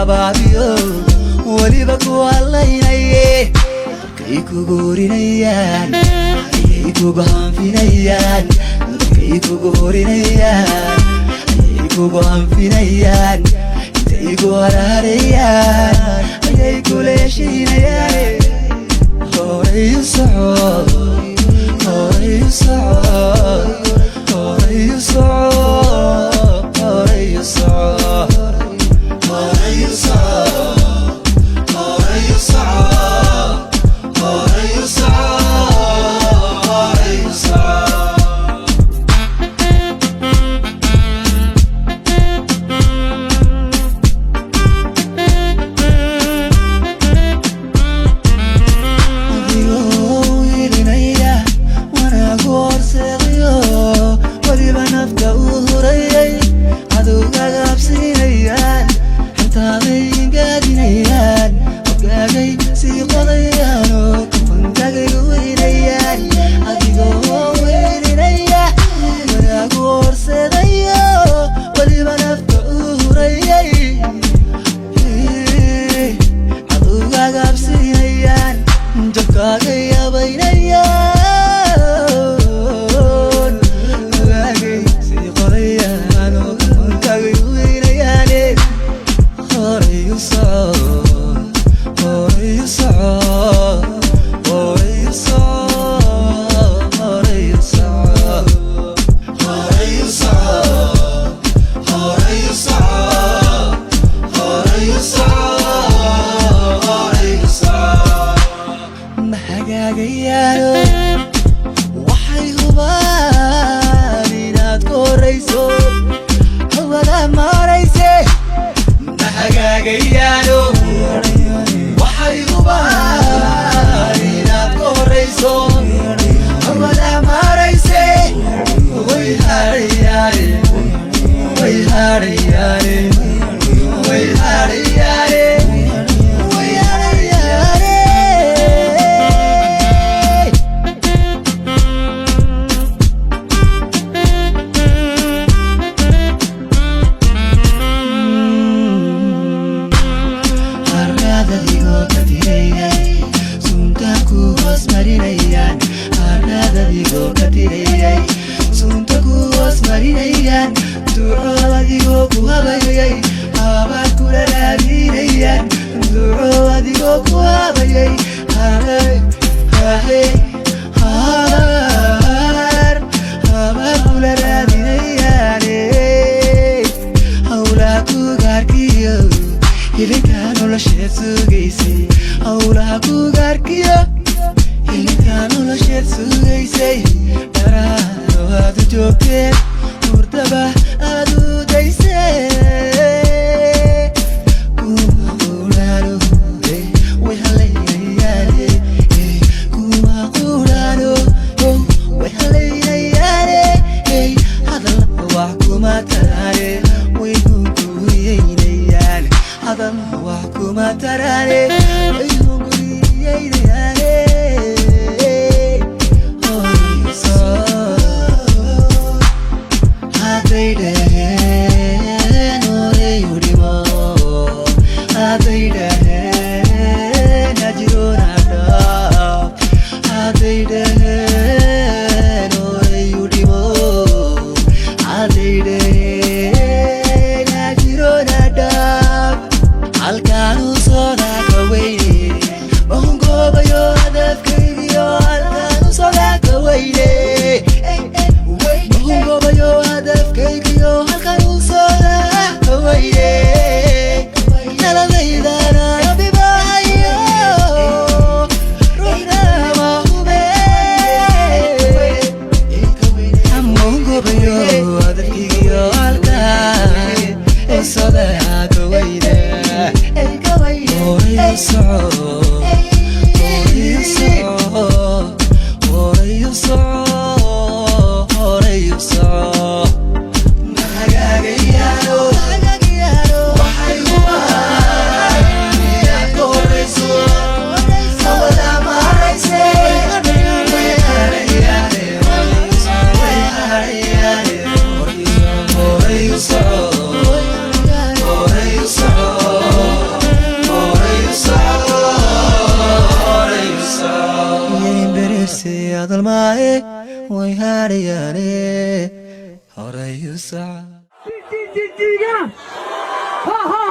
Habaabiyo weliba ku hadlaynaye, dabkay kugu horinayaan, ayay kugu hanfinayaan. Dabkay kugu horinayaan, ayay kugu hanfinayaan. Intay ku haraarayaan, ayay kula heshiinayaan. Horay u soco, horay u soco, horay u soco, horay u soco, horay u soco, horay u soco, horay u soco, horay u soco. Adigoo hilinaya wanaagu horseedayo, weliba nafta uu hurayay, cadowgaaga habsiinayaan, xantaaday ingaadinayaan, hoggaagay sii qodayaan oo kafankaagay weynayaan. Adigoo hilinaya wanaagu horseedayo, weliba nafta uu hurayay, cadowgaaga habsiinayaan, jabkaaga yabaynayaan, ogaagay sii qorayaan oo kafankaagay weynayaane. Horay u soco, horay u soco, horay u soco, horay u soco, horay u soco, horay u soco, horay u soco, horay u soco. Ma hagaagayaano, waxay hubaan inaad ku horayso hawada maarayse. Ma hagaagayaano, waxay hubaan inaad ku horayso hawada maarayse. Way harayaane, way harayaane, way harayaane, way harayaane. Harraadadigoo ka tirayay, sunta ku hoos marinayaan. Harraadadigoo ka tirayay, sunta ku hoos marinayaan. Duco adigoo ku habayay, habaad kula raadinayaan. Duco adigoo ku habayay, hahay hahay, habaar habaad kula raadinayaan. Howlaha kugaarkiyo hilinka nolosheed sugaysay, howlaha kugaarkiyo hilinka nolosheed sugaysay, dharaaro aad u joogteen, hurdaba aad u daysay. Kuma quraano, way halaynayaane. Kuma quraano, way halaynayaane. Hadal wax kuma taraane, way hunguriyeynayaan. Hadal wax kuma taraane, way hunguriyeynayaane. Horay u soco. Hadday dhaheen horay u dhimo, hadday dhaheen hajiroona dhaaf, hadday dhaheen horay u dhimo, hadday dhaheen hajiroona dhaaf, halkaanu socdaa ka weyne, mahungoobayo hadafkaygiyo. Halkaanu socdaa ka weyne, mahungoobayo hadafkaygiyo. Halkaanu socdaa ka weyne, taladaydana rabbi baahayo, ruuxna ma hube. Mahungoobayo hadafkaygiyo, halkaan u socdaa ka weyne. Horay u soco, horay u soco, horay u soco, horay u soco. Ma hagaagayaano, waxay hubaan inaad ka horayso hawada maarayse. Way harayaane, way harayaane, horay u gaadhayaane, horay u soco. Ha ha.